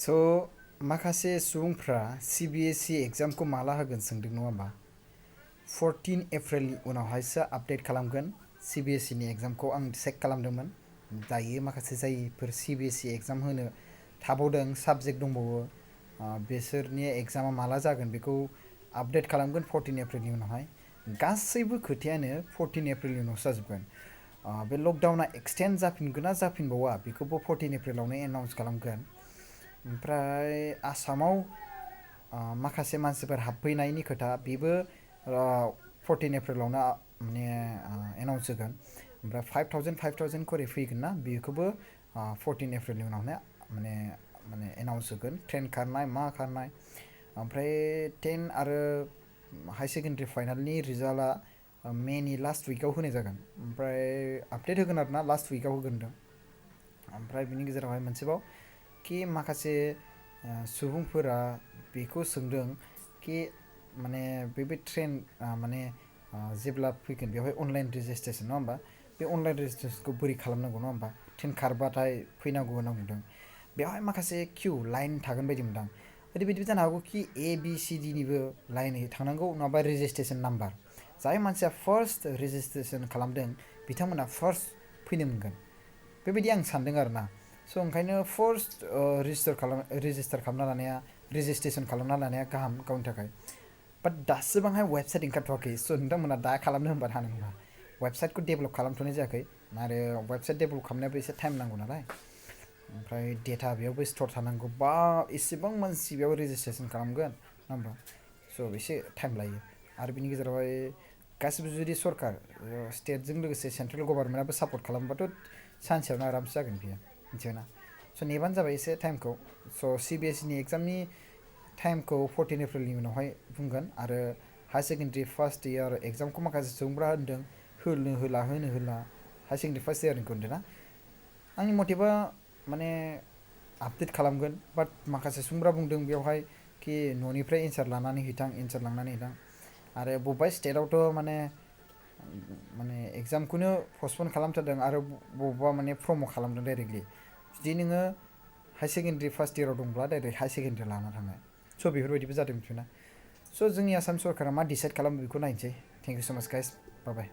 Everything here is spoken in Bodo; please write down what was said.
स' माखासे सुबुंफ्रा CBSE एग्जामखौ माला होगोन सोंदों नङा होमबा 14 एप्रिलनि उनावहायसो आपडेट खालामगोन CBSE नि एग्जामखौ आं चेक खालामदोंमोन दायो माखासे जायफोर CBSE एग्जाम होनो थाबावदों साबजेक्ट दंबावो बिसोरनि एग्जामा माला जागोन बेखौ आपडेट खालामगोन 14 एप्रिलनि उनावहाय गासैबो खोथायानो 14 एप्रिलनि उनावसो जाजोबगोन बे लकडाउना एक्सटेन्ड जाफिनगोन ना जाफिनबावा बेखौबो 14 एप्रिलावनो एनाउन्स खालामगोन ओमफ्राय आसामाव माखासे मानसिफोर हाबफैनायनि खोथा बेबो 14 एप्रिलावनो माने एनाउन्स होगोन ओमफ्राय 5,000 खरै फैगोन ना बेखौबो 14 एप्रिलनि उनावनो माने एनाउन्स होगोन ट्रेन खारनाय मा खारनाय ओमफ्राय 10 आरो हाई सेकेन्डारि फाइनालनि रिजाल्टआ मेनि लास्ट उइकाव होनाय जागोन ओमफ्राय आपडेट होगोन आरो ना लास्ट उइकाव होगोन होनदों ओमफ्राय बिनि गेजेरावहाय मोनसेबाव कि माखासे सुबुंफोरा बेखौ सोंदों कि माने बे ट्रेन माने जेब्ला फैगोन बेवहाय अनलाइन रेजिस्ट्रेसन नङा होमबा बे अनलाइन रेजिस्ट्रेसनखौ बोरै खालामनांगौ नङा होमबा ट्रेन खारबाथाय फैनांगौ होनना बुंदों बेवहाय माखासे किउ लाइन थागोन बायदि मोनदां ओरैबायदिबो जानो हागौ कि ABCDनिबो लाइनै थांनांगौ नङाबा रेजिस्ट्रेसन नाम्बार जाय मानसिया फार्स्ट रेजिस्ट्रेसन खालामदों बिथांमोना फार्स्ट फैनो मोनगोन बेबायदि आं सानदों आरो ना स' ओंखायनो फार्स्ट रेजिस्टार खालामना लानाया रेजिस्ट्रेसन खालामना लानाया गाहाम गावनि थाखाय बाट दासो बांहाय वेबसाइट ओंखारथ'वाखै स' नोंथांमोना दा खालामनो होनबा हानाय नङा वेबसाइटखौ डेभेलप खालामथ'नाय जायाखै आरो वेबसाइट डेभेलप खालामनायाबो एसे टाइम नांगौ नालाय ओमफ्राय डेटा बेयावबो स्ट'र थानांगौ बा एसेबां मानसि बेयाव रेजिस्ट्रेसन खालामगोन नङा होमबा स' एसे टाइम लायो आरो बिनि गेजेरावहाय गासिबो जुदि सरकार स्टेटजों लोगोसे सेन्ट्रेल गभर्नमेन्टआबो सापर्ट खालामबाथ' सानसेयावनो आरामसे जागोन बियो मिथिबायना स' नेबानो जाबाय एसे टाइमखौ स' CBSE नि एग्जामनि टाइमखौ 14 एप्रिलनि उनावहाय बुंगोन आरो हाई सेकेन्डारि फार्स्ट इयार एग्जामखौ माखासे सुबुंफ्रा होनदों होनो होला हाई सेकेन्डारि फार्स्ट इयारनिखौ होनदों ना आंनि मथेबा माने आपडेट खालामगोन बाट माखासे सुबुंफ्रा बुंदों बेवहाय कि न'निफ्राय एन्सार लांनानै हैथां आरो बबेबा स्टेटआवथ' माने एग्जामखौनो पस्टपन खालामथारदों आरो बबेबा माने प्रम' खालामदों डाइरेक्टलि जुदि नोङो हाई सेकेन्डारि फार्स्ट इयाराव दंब्ला डाइरेक्ट हाई सेकेन्डारि लाना थांनाय स' बेफोरबायदिबो जादों मिथिबायना स' जोंनि आसाम सरकारा मा डिसाइड खालामो बेखौ नायनोसै थेंक इउ स' माच गाइस बाय बाय